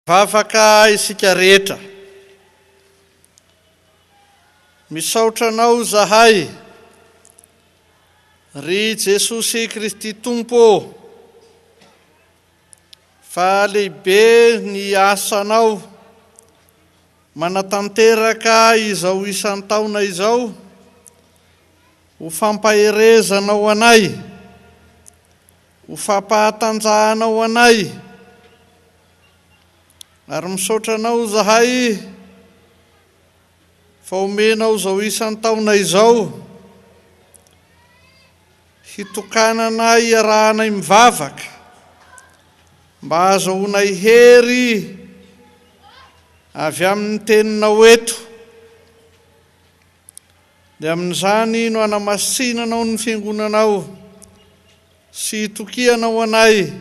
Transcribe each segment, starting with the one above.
Vavaka isika rehetra. Misaotra Anao izahay, ry Jesosy Kristy Tompo ô, fa lehibe ny asanao manatanteraka izao isan-taona izao ho fampaherezanao anay, ho fampahatanjahanao anay, Ary misaotra Anao izahay fa omenao izao isan-taona izao hitokananay hiarahanay mivavaka mba hahazahoanay hery avy amin'ny Teninao eto. Dia amin'izany no hanamasinanao ny Fiangonanao sy hitokianao anay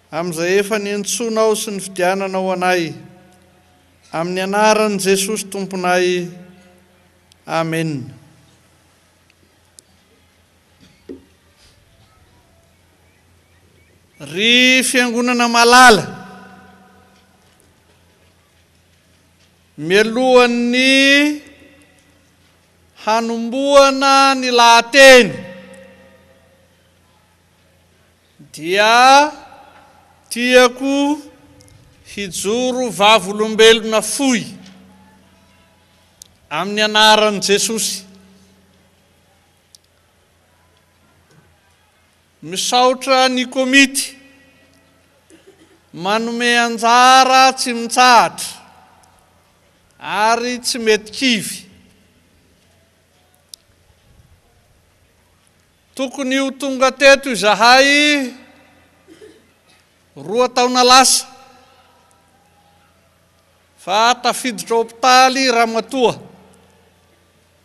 Amin'izay efa niantsoanao sy nifidiananao anay. Amin'ny anaran'i Jesosy Tomponay. Amena. Ry Fiangonana malala, mialohan'ny hanombohana ny lahateny, Dia tiako hijoro vavolombelona fohy amin'ny anaran'i Jesosy. Misaotra ny komity manome anjara tsy mitsahatra ary tsy mety kivy. Tokony ho tonga teto izahay roa taona lasa fa tafiditra hopitaly ramatoa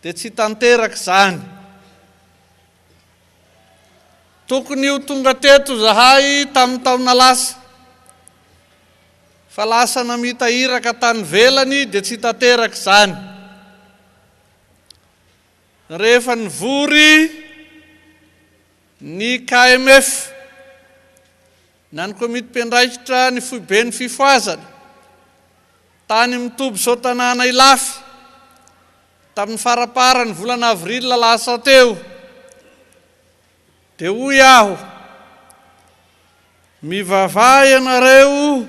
dia tsy tanteraka izany. Tokony ho tonga teto izahay tamin'ny taona lasa fa lasa namita iraka tany ivelany dia tsy tanteraka izany. Rehefa nivory ny KMF, na ny Komity Mpiandraikitra ny Foiben'ny Fifohazana, tany amin'ny toby Soatanàna Ilafy, tamin'ny faramparan'ny volana avril lasa teo, dia hoy aho, Mivavaha ianareo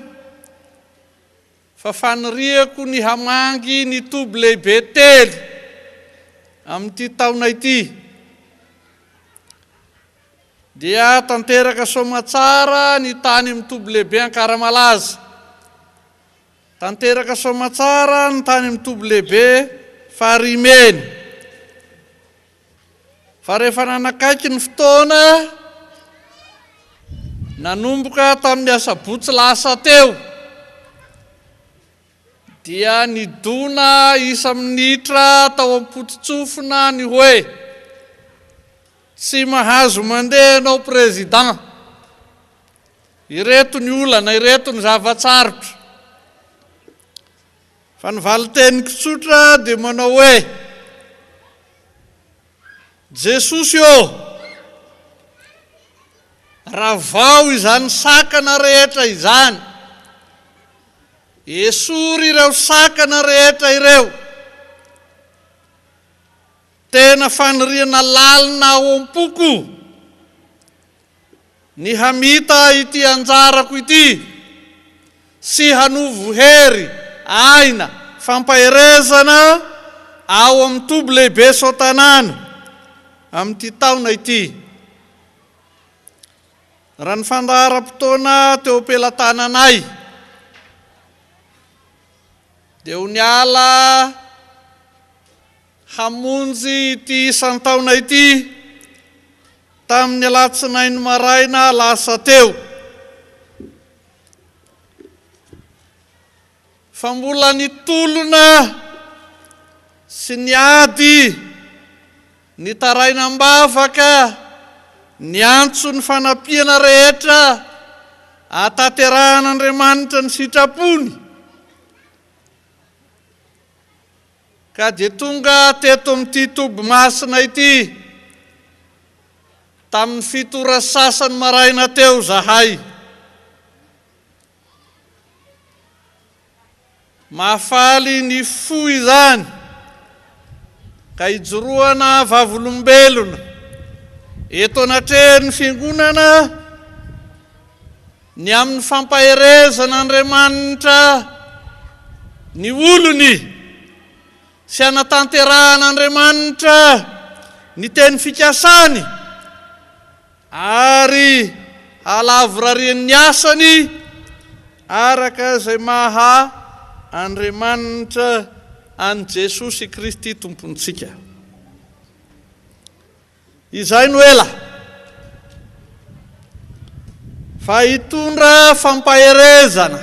Fa faniriako ny hamangy ny toby lehibe telo amin'ity taona ity. Dia tanteraka soamatsara ny tany amin'ny toby lehibe Ankaramalaza. Tanteraka soamatsara ny tany amin'ny toby lehibe Farimena. Fa rehefa nanakaiky ny fotoana, nanomboka tamin'ny asabotsy lasa teo, dia nidona isa-minitra tao am-poto-tsofina ny hoe, Tsy mahazo mandeha ianao Président. Ireto ny olana, ireto ny zava-tsarotra. Fa ny valin-teniko tsotra dia manao hoe, Jesosy ô, ravao izany sakana rehetra izany, esory ireo sakana rehetra ireo. Tena faniriana lalina ao am-poko ny hamita ity anjarako ity sy hanovo hery, aina, fampaherezana ao amin'ny toby lehibe Soatanàna amin'ity taona ity. Raha ny fandaharam-potoana teo am-pelatananay dia ho niala hamonjy ity isan-taona ity tamin'ny alatsinainy maraina lasa teo. Fa mbola nitolona sy niady, nitaraina am-bavaka, niantso ny fanampiana rehetra ahatanterahan'Andriamanitra ny sitrapony. Ka dia tonga teto amin'ity toby masina ity tamin'ny fito ora sasany maraina teo izahay. Mahafaly ny fo izany ka ijoroana vavolombelona eto anatrehan'ny Fiangonana ny amin'ny fampaherezan'Andriamanitra ny olony sy hanatanterahan'Andriamanitra ny teny fikasany ary hahalavorarian'ny asany araka izay maha Andriamanitra an'i Jesosy Kristy Tompontsika. Izay no ela fa hitondra fampaherezana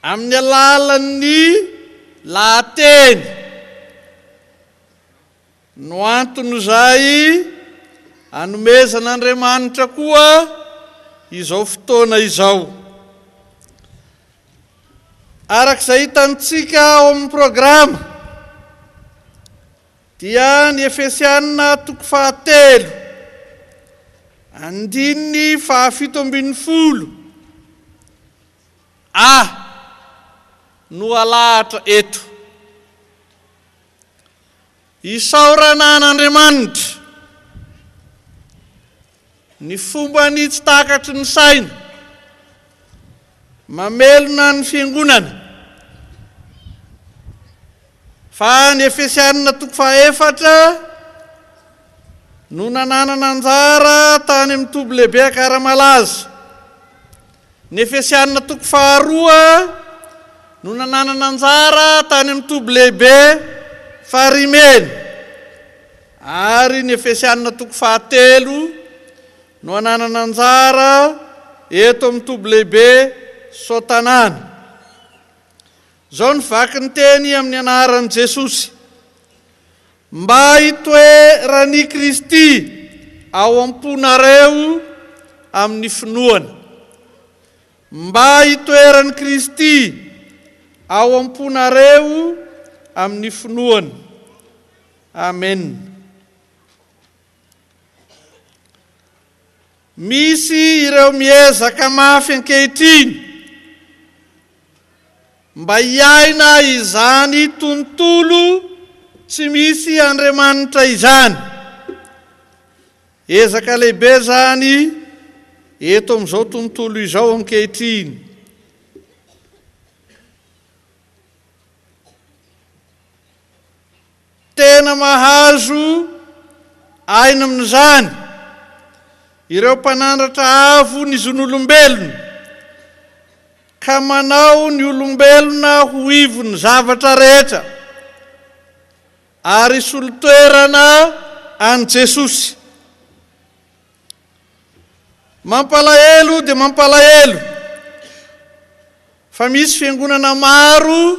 amin'ny alalan'ny lahateny no anton'izay anomezan'Andriamanitra koa izao fotoana izao. Araka izay hitantsika ao amin'ny programa dia ny Efesiana toko fahatelo andininy fahafito ambin'ny folo a no alahatra eto. Isaorana an'Andriamanitra ny fombany tsy takatry ny saina, mamelona ny Fiangonana. Fa ny Efesianina toko fahaefatra no nananana anjara tany amin'ny toby lehibe Ankaramalaza. Ny Efesianina toko faharoa no nananana anjara tany amin'ny toby lehibe Farimena, ary ny Efesianina toko fahatelo no ananana anjara eto amin'ny toby lehibe Soatanàna. Izao ny vaky ny teny amin'ny anaran'i Jesosy, Mba hitoeran'i Kristy ao am-ponareo amin'ny finoana. Mba hitoeran'i Kristy ao am-ponareo amin'ny finoana. Amena. Misy ireo miezaka mafy ankehitriny mba hiaina izany tontolo tsy misy Andriamanitra izany. Ezaka lehibe izany eto amin'izao tontolo izao ankehitriny. Tena mahazo aina amin'izany ireo mpanandratra avo ny zon'olombelona, ka manao ny olombelona ho ivon'ny zavatra rehetra, ary solo-toerana an'i Jesosy. Mampalahelo dia mampalahelo fa misy fiangonana maro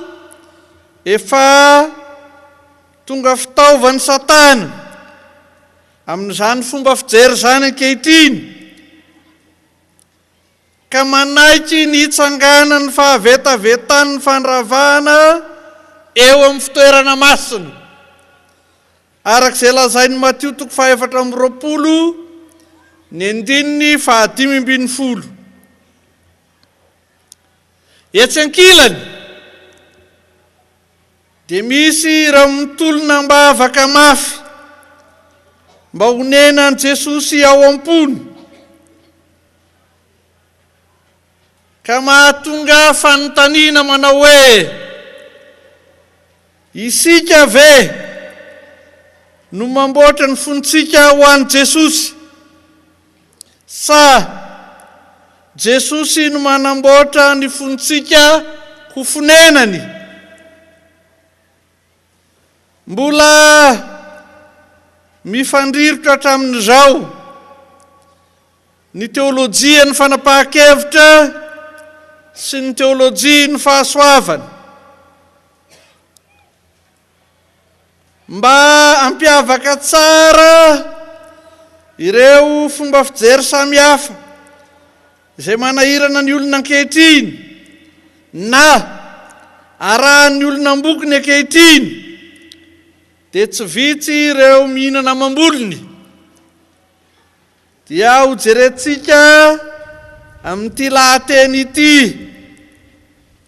efa tonga fitaovan'i Satana amin'izany fomba fijery izany ankehitriny, ka manaiky ny hitsanganan'ny fahavetavetan'ny fandravana eo amin'ny fitoerana masina. Araka izay lazain'i Matio toko faha-24 ny andininy faha-15. Etsy ankilany, dia misy ireo mitolona am-bavaka mafy mba honenan'i Jesosy ao am-pony, ka mahatonga fanontaniana manao hoe, Isika ve no mamboatra ny fontsika ho an'i Jesosy sa Jesosy no manamboatra ny fontsika ho fonenany? Mbola mifandrirotra hatramin'izao ny teolojian'ny fanapahan-kevitra sy ny teolojian'ny fahasoavana. Mba hampiavaka tsara ireo fomba fijery samihafa izay manahirana ny olona ankehitriny na arahan'ny olona ambokony ankehitriny dia tsy vitsy ireo mihinana amam-bolony. Dia hojerentsika amin'ity lahateny ity.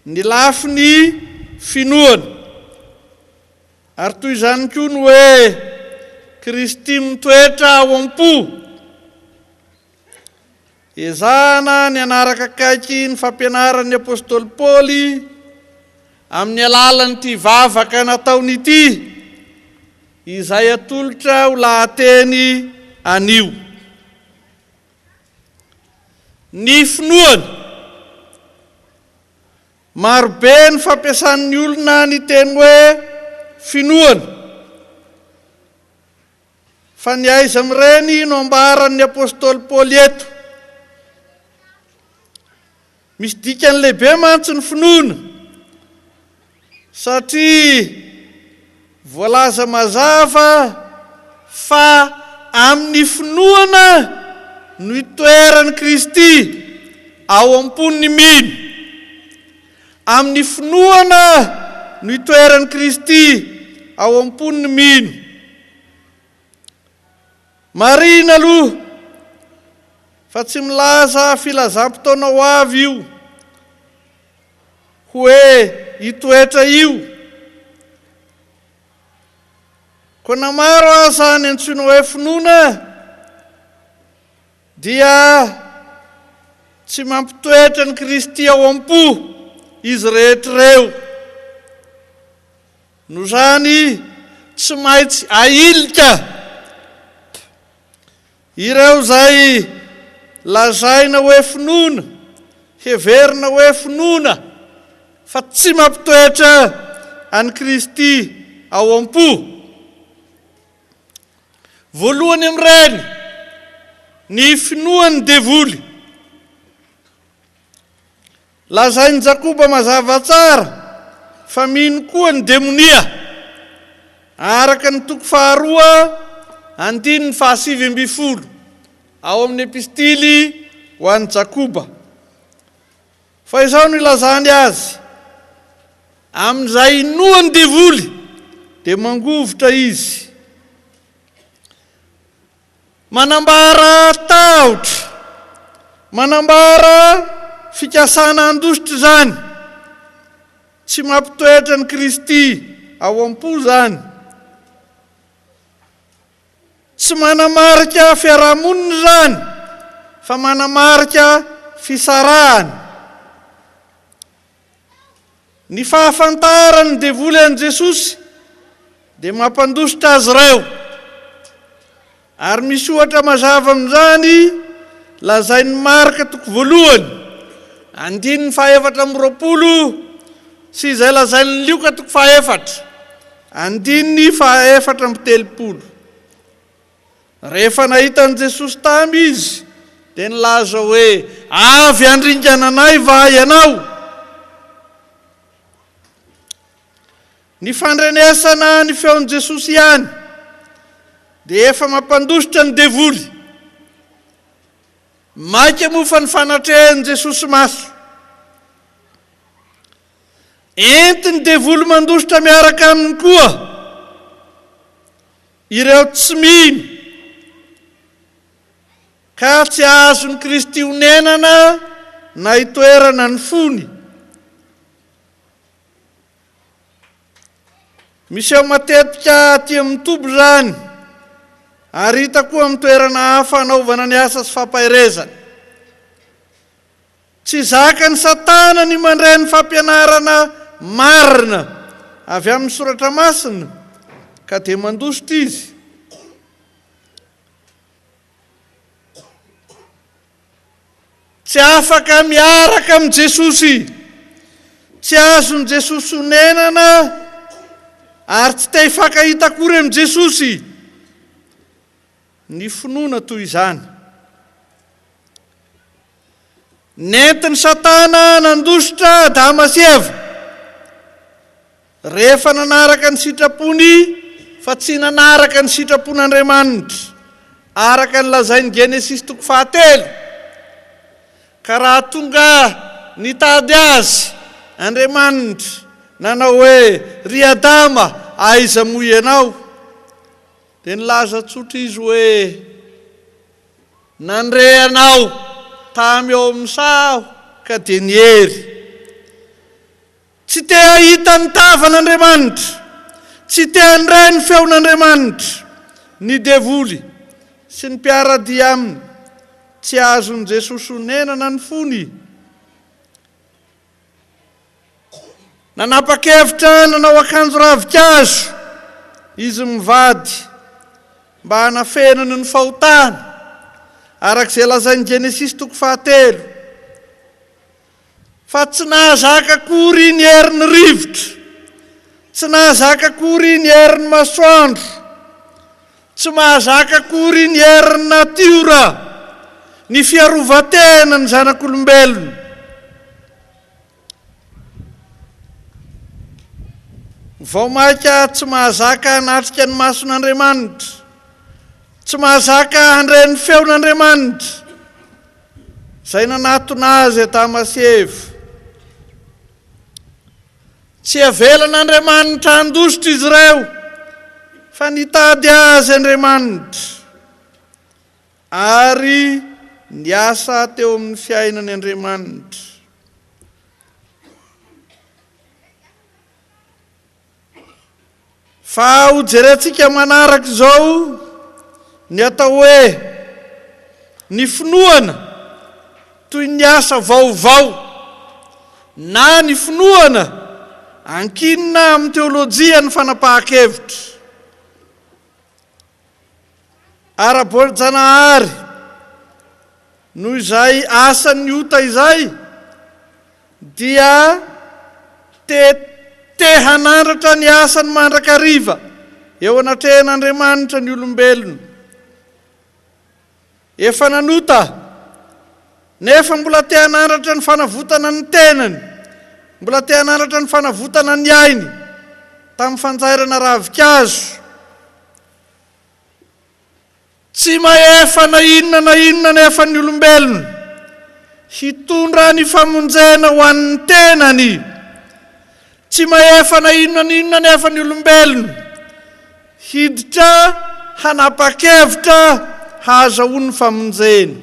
Ny lafiny finoana. Ary toy izany koa ny hoe Kristy mitoetra ao am-po. Ezahana ny hanaraka akaiky ny fampianaran'ny apostoly Paoly amin'ny alalan'ity vavaka nataony ity, izay atolotra ho lahateny anio. Ny finoana. Marobe ny fampiasan'ny olona ny teny hoe finoana. Fa ny aiza amin'ireny no ambaran'ny apostoly Paoly eto? Misy dikany lehibe mantsy ny finoana, satria voalaza mazava fa amin'ny finoana no itoeran'i Kristy ao am-pon'ny mino. Amin'ny finoana no itoeran'i Kristy ao am-pon'ny mino. Marihina aloha fa tsy milaza filazam-potoana ho avy io hoe hitoetra io. Koa na maro aza ny antsoina hoe finoana dia tsy mampitoetra an'i Kristy ao am-po izy rehetra ireo. Noho izany, tsy maintsy ahilika ireo izay lazaina hoe finoana, heverina hoe finoana, fa tsy mampitoetra an'i Kristy ao am-po. Voalohany amin'ireny, ny finoan'ny devoly. Lazain'i Jakoba mazava tsara fa mino koa ny demonia, araka ny toko faharoa andininy fahasivy ambin'ny folo ao amin'ny Epistily ho an'i Jakoba. Fa izao no ilazany azy, Amin'izay inoan'ny devoly, dia mangovitra izy. Manambara tahotra, manambara fikasana handositra izany. Tsy mampitoetra an'i Kristy ao am-po izany. Tsy manamarika fiarahamonina izany, fa manamarika fisarahana. Ny fahafantaran'ny devoly an'i Jesosy dia mampandositra azy ireo. Ary misy ohatra mazava amin'izany lazain'i Marka toko voalohany, andininy faha-24 sy izay lazain'i Lioka toko fahaefatra, andininy faha-34. Rehefa nahita an'i Jesosy tamy izy, dia nilaza hoe, Avy handringana anay va ianao? Ny fandrenesana ny feon'i Jesosy ihany dia efa mampandositra ny devoly. Maika moa fa ny fanatrehan'i Jesosy maso. Entin'ny devoly mandositra miaraka aminy koa Ireo tsy mino ka tsy azon'i Kristy onenana na itoerana ny fony. Miseho matetika aty amin'ny toby izany ary hita koa amin'ny toerana hafa anaovana ny asa sy fampaherezana. Tsy zakan'i Satana ny mandre ny fampianarana marina avy amin'ny Soratra Masina, ka dia mandositra izy. Tsy afaka miaraka amin'i Jesosy. Tsy azon'i Jesosy onenana ary tsy te hifankahita akory amin'i Jesosy. Ny finoana toy izany. Nentin'i Satana nandositra Adama sy Eva, rehefa nanaraka ny sitrapony fa tsy nanaraka ny sitrapon'Andriamanitra, araka ny lazain'ny Genesisy toko fahatelo. Ka raha tonga nitady azy Andriamanitra, nanao hoe, Ry Adama, aiza moa ianao? Dia nilaza tsotra izy hoe, Nandre anao tamy ao amin'ny saha aho ka dia niery. Tsy te hahita ny tavan'Andriamanitra, tsy te handre ny feon'Andriamanitra ny devoly sy ny mpiara-dia aminy. Tsy azon'i Jesosy onenana ny fony. Nanapa-kevitra nanao akanjo ravinkazo izy mivady mba hanafenany ny fahotany, araka izay lazain'ny Genesisy toko fahatelo. Fa tsy nahazaka akory ny herin'ny rivotra, tsy nahazaka akory ny herin'ny masoandro, tsy mahazaka akory ny herin'ny natiora, ny fiarovan-tena ny zanak'olombelona. Vao mainka tsy mahazaka hanatrika ny mason'Andriamanitra, tsy mahazaka handre ny feon'Andriamanitra, izay nanatona azy Adama sy Eva. Tsy avelan'Andriamanitra handositra izy ireo, fa nitady azy Andriamanitra, ary niasa teo amin'ny fiainany Andriamanitra. Fa hojerentsika manaraka izao ny atao hoe ny finoana toy ny asa vaovao na ny finoana ankinina amin'ny teolojian'ny fanapahan-kevitra. Ara-boajanahary, noho izay asan'ny ota izay, dia te te hanandratra ny asany mandrakariva eo anatrehan'Andriamanitra ny olombelona. Efa nanota, nefa mbola te hanandratra ny fanavotana ny tenany, mbola te hanandratra ny fanavotana ny ainy tamin'ny fanjairana ravinkazo. Tsy mahefa na inona na inona anefa ny olombelona hitondra ny famonjena ho an'ny tenany. Tsy mahefa na inona na inona anefa ny olombelona hiditra hanapa-kevitra hahazahoany famonjena.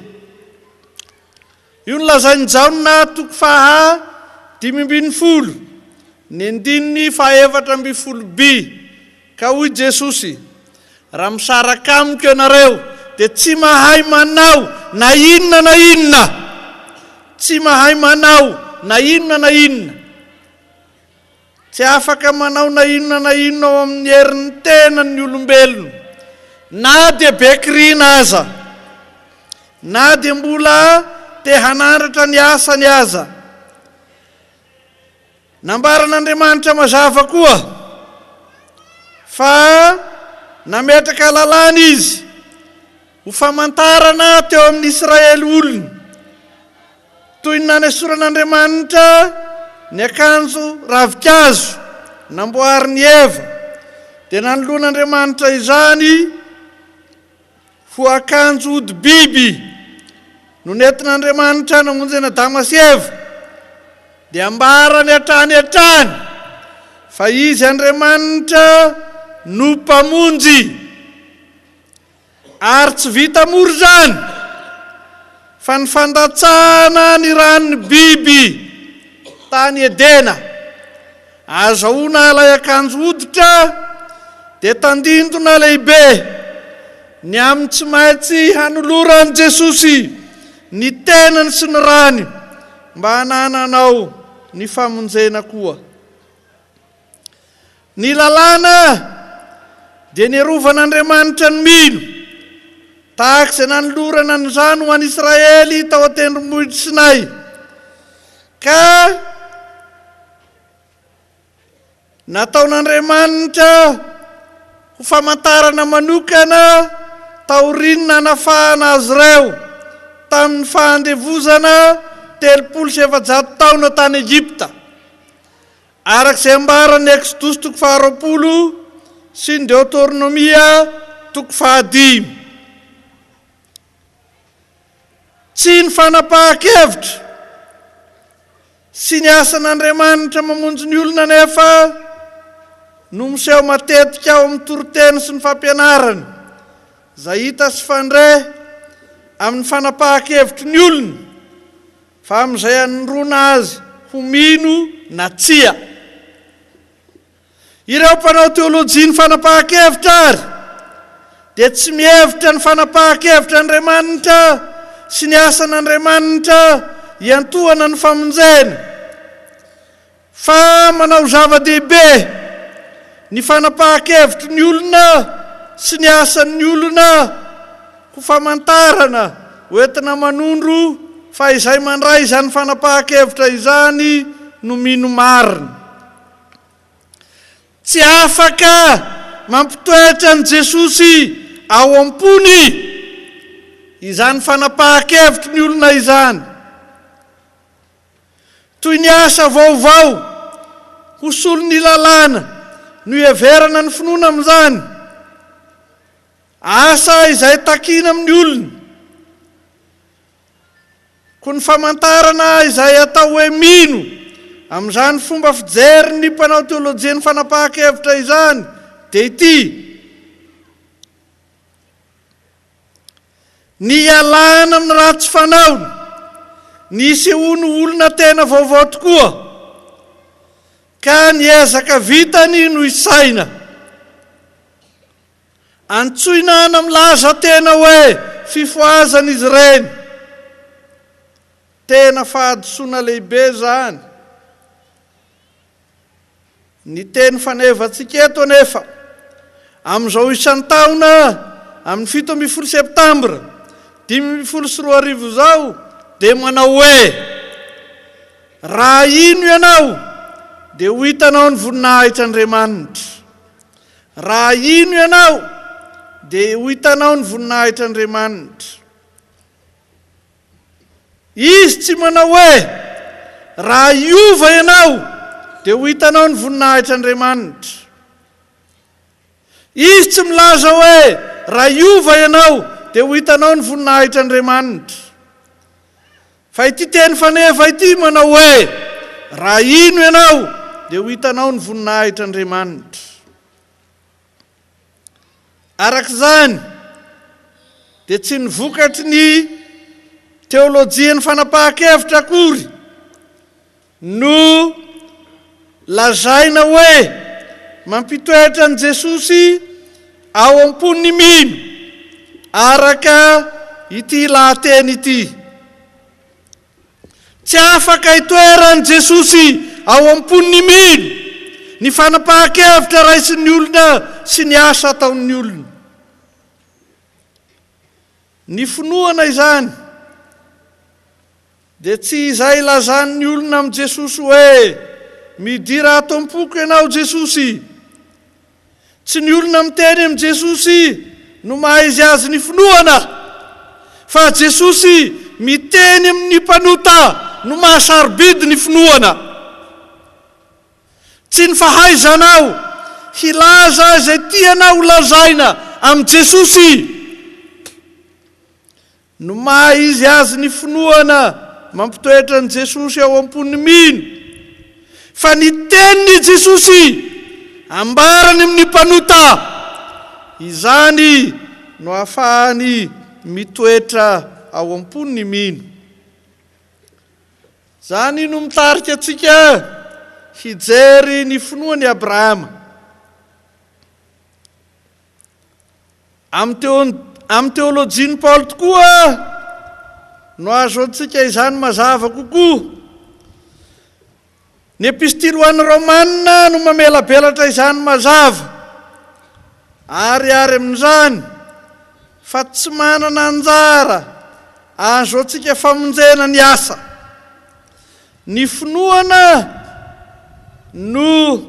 Io no lazain'i Jaona toko faha 15, ny andininy faha 14 by, ka hoy Jesosy, Raha misaraka amiko ianareo, dia tsy mahay manao na inona na inona. Tsy mahay manao na inona na inona. Tsy afaka manao na inona na inona ao amin'ny herin'ny tenany ny olombelona, na dia be kirina aza, na dia mbola te hanandratra ny asany aza. Nambaran'Andriamanitra mazava koa fa nametraka lalàna izy ho famantarana teo amin'ny Israely olony. Toy ny nanesoran'Andriamanitra ny akanjo ravinkazo namboarin'i Eva, dia nanoloan'Andriamanitra izany ho akanjo hodi-biby no nentin'Andriamanitra namonjena Adama sy Eva, dia ambarany hatrany hatrany fa Izy Andriamanitra no Mpamonjy. Ary tsy vita mora izany, fa ny fandatsahana ny ran'ny biby tany Edena, ahazahoana ilay akanjo hoditra, dia tandindona lehibe ny amin'ny tsy maintsy hanoloran'i Jesosy ny tenany sy ny rany mba hanananao ny famonjena koa. Ny lalàna dia niarovan'Andriamanitra ny mino, tahaka izay nanolorana an'izany ho an'Israely tao an-tendrombohitr'i Sinay, ka nataon'Andriamanitra ho famantarana manokana taorian'ny nanafahana azy ireo tamin'ny fahandevozana 430 taona tany Egypta. Araka izay ambaran'ny Eksodosy toko faharoapolo sy ny Deoteronomia toko fahadimy. Tsy ny fanapahan-kevitra sy ny asan'Andriamanitra mamonjy ny olona anefa no miseho matetika ao amin'ny toriteny sy ny fampianarana, izay hita sy fandre amin'ny fanapahan-kevitry ny olona. Fa amin'izay anondroana azy ho mino na tsia. Ireo mpanao teolojian'ny fanapahan-kevitra àry dia tsy mihevitra ny fanapahan-kevitr'Andriamanitra sy ny asan'Andriamanitra hiantohana ny famonjena, fa manao zava-dehibe ny fanapahan-kevitry ny olona sy ny asan'ny olona ho famantarana hoentina manondro fa izay mandray izany fanapahan-kevitra izany no mino marina. Tsy afaka mampitoetra an'i Jesosy ao am-pony izany fanapahan-kevitry ny olona izany. Toy ny asa vaovao ho solon'ny lalàna no iheverana ny finoana amin'izany, asa izay takina amin'ny olona. Koa ny famantarana izay atao hoe mino amin'izany fomba fijerin'ny mpanao teolojian'ny fanapahan-kevitra izany dia ity, Ny hialana amin'ny ratsy fanaony, ny hisehoany ho olona tena vaovao tokoa, ka ny ezaka vitany no isaina. Antsoina na milaza tena hoe fifohazana izy ireny. Tena fahadisoana lehibe izany. Ny teny fanevantsika eto anefa, amin'izao isan-taona amin'ny 17 septambra 2015 izao dia manao hoe, Raha hino ianao dia ho hitanao ny voninahitr'Andriamanitra. Raha hino ianao, dia ho hitanao ny voninahitr'Andriamanitra. Izy tsy manao hoe, Raha hiova ianao, dia ho hitanao ny voninahitr'Andriamanitra. Izy tsy milaza hoe, Raha hiova ianao, dia ho hitanao ny voninahitr'Andriamanitra. Fa ity teny faneva ity manao hoe, Raha hino ianao, dia ho hitanao ny voninahitr'Andriamanitra. Araka izany, dia tsy ny vokatry ny teolojian'ny fanapahan-kevitra akory no lazaina hoe mampitoetra an'i Jesosy ao am-pon'ny mino, araka ity lahateny ity. Tsy afaka itoeran'i Jesosy ao am-pon'ny mino ny fanapahan-kevitra raisin'ny olona sy ny asa ataon'ny olona. Ny finoana izany Dia tsy izay ilazan'ny olona amin'i Jesosy hoe, Midira ato am-poko ianao Jesosy. Tsy ny olona miteny amin'i Jesosy no maha-izy azy ny finoana, fa Jesosy miteny amin'ny mpanota no maha-sarobidy ny finoana. Tsy ny fahaizanao hilaza izay tianao holazaina amin'i Jesosy. No maha izy azy ny finoana mampitoetra an'i Jesosy ao am-pon'ny mino, fa ny tenin'i Jesosy ambarany amin'ny mpanota, izany no ahafahany mitoetra ao am-pon'ny mino. Izany no mitarika antsika hijery ny finoan'i Abrahama. Amin'ny teolojian'i Paoly tokoa no ahazoantsika izany mazava kokoa. Ny Epistily ho an'ny Romana no mamelabelatra izany mazava ary ary amin'izany fa tsy manana anjara ahazoantsika famonjena ny asa. Ny finoana no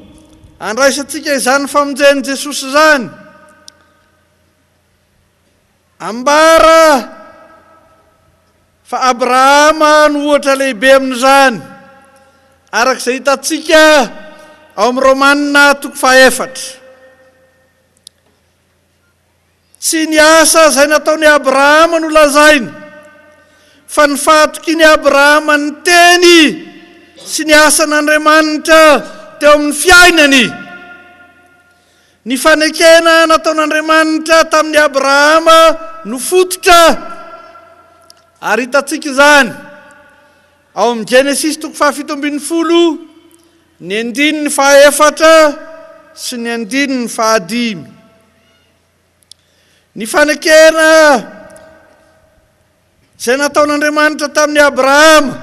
andraisantsika izany famonjen'i Jesosy izany. Ambara fa Abrahama no ohatra lehibe amin'izany, araka izay hitantsika ao amin'ny Romana toko fahaefatra. Tsy ny asa izay nataon'i Abrahama no lazaina, fa ny fahatokian'i Abrahama ny Teny sy ny asan'Andriamanitra teo amin'ny fiainany. Ny fanekena nataon'Andriamanitra tamin'i Abrahama no fototra, ary hitantsika izany ao amin'ny Genesisy toko fahafito ambin'ny folo, ny andininy fahaefatra. sy ny andininy fahadimy. Ny fanekena izay nataon'Andriamanitra tamin'i Abrahama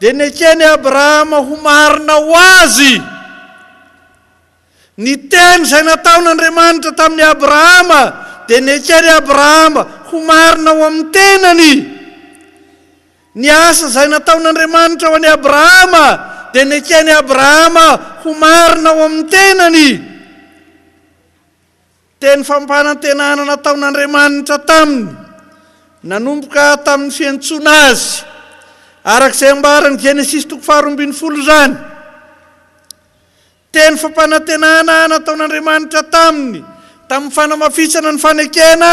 dia neken'i Abrahama ho marina ho azy. Ny teny izay nataon'Andriamanitra tamin'i Abrahama dia neken'i Abrahama ho marina ho amin'ny tenany. Ny asa izay nataon'Andriamanitra ho an'i Abrahama dia neken'i Abrahama ho marina ho amin'ny tenany. Teny fampanantenana nataon'Andriamanitra taminy nanomboka tamin'ny fiantsoana azy, araka izay ambaran'ny Genesisy toko faharoambinifolo izany. Teny fampanantenana nataon'Andriamanitra taminy tamin'ny fanamafisana ny fanekena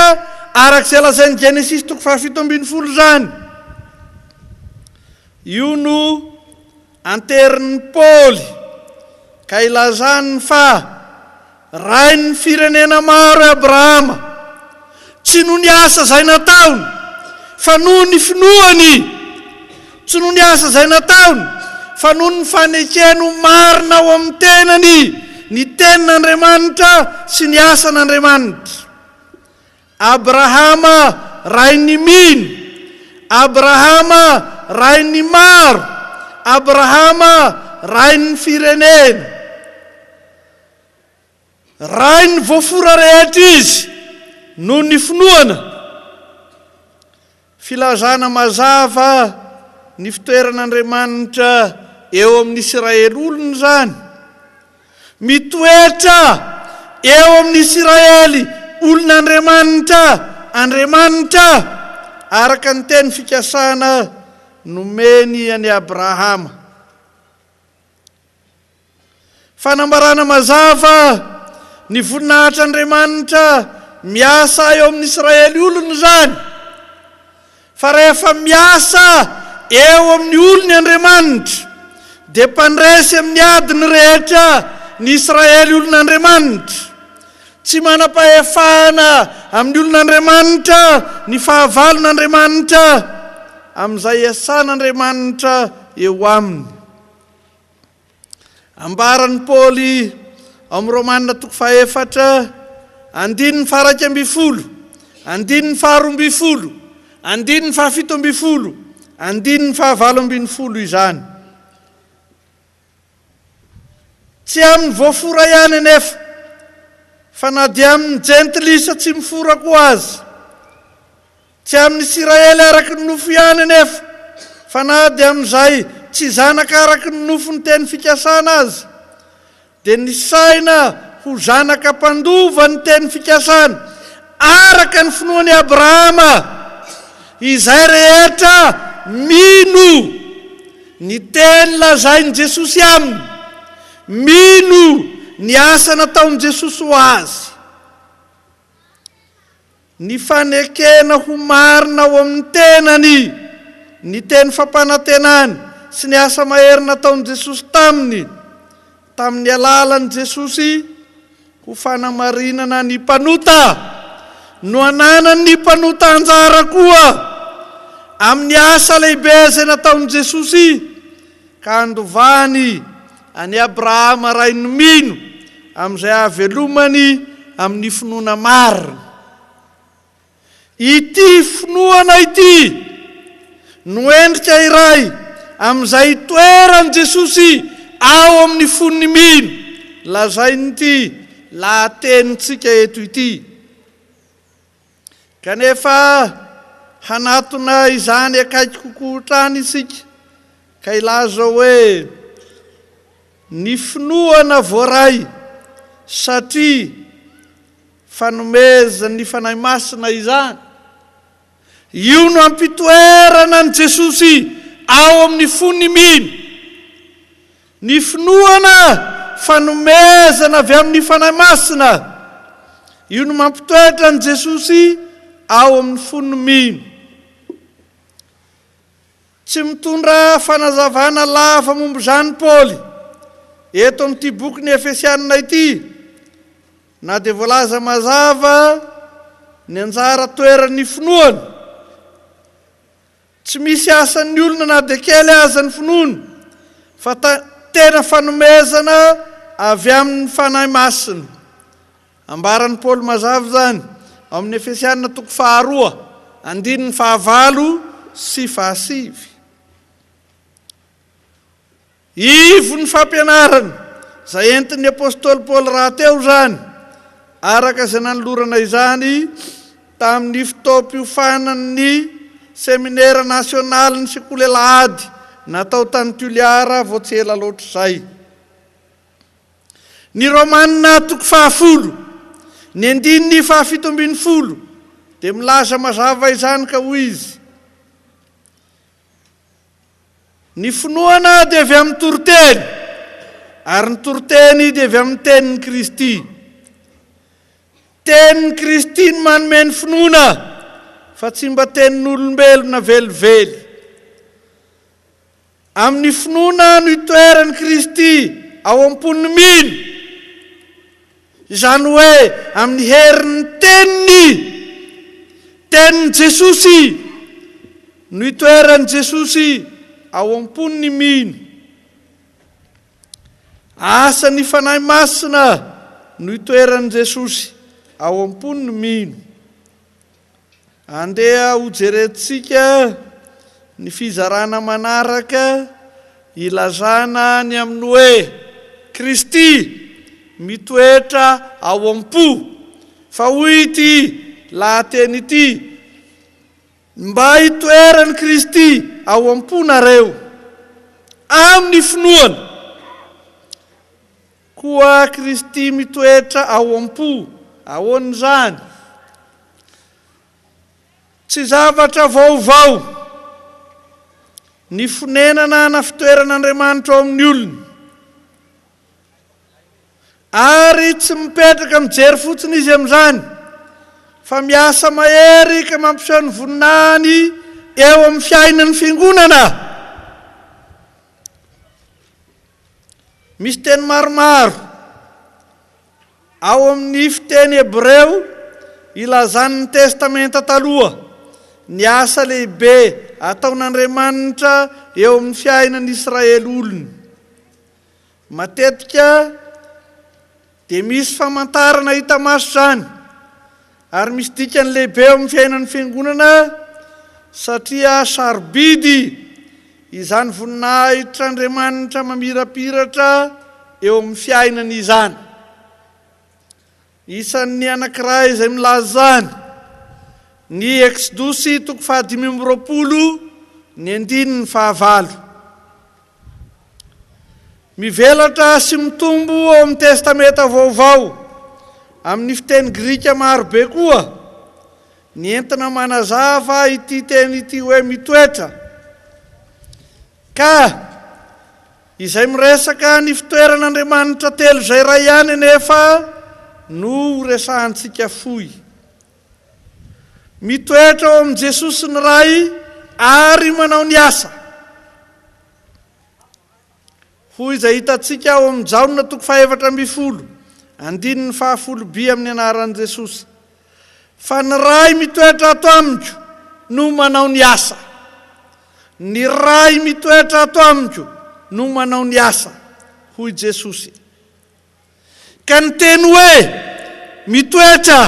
araka izay lazain'ny Genesisy toko fahafito ambinifolo izany. Io no anterin'i Paoly ka ilazany fa rain'ny firenena maro i Abrahama, tsy noho ny asa izay nataony, fa noho ny finoany. Tsy noho ny asa izay nataony, fa noho ny fanekeny ho marina ao amin'ny tenany ny tenin'Andriamanitra sy ny asan'Andriamanitra. Abrahama rain'ny mino, Abrahama rain'ny maro, Abrahama rain'ny firenena. Rain'ny voafora rehetra izy noho ny finoana. Filazana mazava ny fitoeran'Andriamanitra eo amin'ny Isiraely olony izany. Mitoetra eo amin'ny Isiraely olon'Andriamanitra Andriamanitra, araka ny teny fikasana nomeny an'i Abrahama. Fanambarana mazava ny voninahitr'Andriamanitra miasa eo amin'ny Israely olony izany. Fa rehefa miasa eo amin'ny olony Andriamanitra, dia mpandresy amin'ny adiny rehetra ny Israely olon'Andriamanitra. Tsy manam-pahefana amin'ny olon'Andriamanitra ny fahavalon'Andriamanitra amin'izay iasan'Andriamanitra eo aminy. Ambaran'i Paoly ao amin'ny Romana toko fahefatra, andininy faha-11, andininy faha-12, andininy faha-17, andininy faha-18 izany. Tsy amin'ny voafora ihany anefa, fa na dia amin'ny jentilisa tsy mifora koa aza. Tsy amin'ny Isiraely araka ny nofo ihany anefa, fa na dia amin'izay tsy zanaka araka ny nofo ny teny fikasana aza, dia nisaina ho zanaka mpandova ny teny fikasana araka ny finoan'i Abrahama, izay rehetra mino ny teny lazain'i Jesosy aminy, mino ny asa nataon'i Jesosy ho azy. Ny fanekena ho marina ao amin'ny tenany, ny teny fampanantenany sy ny asa mahery nataon'i Jesosy taminy, tamin'ny alalan'i Jesosy ho fanamarinana ny mpanota, no ananan'ny mpanota anjara koa amin'ny asa lehibe izay nataon'i Jesosy ka handovany an'i Abrahama rain'ny mino amin'izay hahavelomany amin'ny finoana marina. Ity finoana ity no endrika iray amin'izay itoeran'i Jesosy ao amin'ny fon'ny mino, lazain'ity lahatenintsika eto ity. Kanefa hanatona izany akaiky kokoa hatrany isika ka hilaza hoe, Ny finoana voaray satria fanomezan'ny Fanahy Masina izany. Io no ampitoerana an'i Jesosy ao amin'ny fon'ny mino. Ny finoana fanomezana avy amin'ny Fanahy Masina. Io no mampitoetra an'i Jesosy ao amin'ny fon'ny mino. Tsy mitondra fanazavana lava momba izany Paoly eto amin'ity bokin'ny Efesianina ity, na dia voalaza mazava ny anjara toeran'ny finoana. Tsy misy asan'ny olona na dia kely aza ny finoana, fa tena fanomezana avy amin'ny Fanahy Masina. Ambaran'i Paoly mazava izany ao amin'ny Efesiana toko faharoa, andininy fahavalo sy fahasivy. Ivon'ny fampianarana izay entin'ny apostoly Paoly rahateo izany, araka izay nanolorana izany tamin'ny fotoam-piofanan'ny Seminera Nasionalin'ny Sekoly Alahady natao tany Toliara vao tsy ela loatra izay. Ny Romana toko fahafolo, ny andininy fahafito ambin'ny folo dia milaza mazava izany ka hoy izy, Ny finoana dia avy amin'ny toriteny, ary ny toriteny dia avy amin'ny tenin'i Kristy. Tenin'i Kristy no manome ny finoana, fa tsy mba tenin'olombelona velively. Amin'ny finoana no itoeran'i Kristy ao am-pon'ny mino, izany hoe amin'ny herin'ny Teniny, Tenin'i Jesosy, no itoeran'i Jesosy ao am-pon'ny mino. Asan'ny Fanahy Masina no itoeran'i Jesosy ao am-pon'ny mino. Andeha hojerentsika ny fizarana manaraka ilazana ny amin'ny hoe Kristy mitoetra ao am-po. Fa hoy ity lahateny ity, Mba hitoeran'i Kristy ao am-ponareo amin'ny finoana. Koa Kristy mitoetra ao am-po. Ahoana izany? Tsy zavatra vaovao ny fonenana na fitoeran'Andriamanitra ao amin'ny olony. Ary tsy mipetraka mijery fotsiny izy amin'izany, fa miasa mahery ka mampiseho ny voninahiny eo amin'ny fiainan'ny fiangonana. Misy teny maromaro ao amin'ny fiteny hebreo ilazan'ny Testamenta Taloha ny asa lehibe ataon'Andriamanitra eo amin'ny fiainan'ny Israely olony. Matetika dia misy famantarana hita maso izany, ary misy dikany lehibe eo amin'ny fiainan'ny Fiangonana satria sarobidy izany voninahitr'Andriamanitra mamirapiratra eo amin'ny fiainany izany. Isan'ny anankiray izay milaza izany ny Eksodosy toko faha-25 ny andininy fahavalo. Mivelatra sy mitombo ao amin'ny Testamenta Vaovao amin'ny fiteny grika maro be koa ny entina manazava ity teny ity hoe mitoetra, ka izay miresaka ny fitoeran'Andriamanitra telo izay iray ihany anefa no horesahantsika fohy. Mitoetra ao amin'i Jesosy ny Ray ary manao ny asa. Hoy izay hitantsika ao amin'ny Jaona toko faha-14, andininy fahafolo by amin'ny anaran'i Jesosy, Fa ny Ray mitoetra ato amiko no manao ny asa. Ny Ray mitoetra ato amiko no manao ny asa, hoy Jesosy. Ka ny teny hoe mitoetra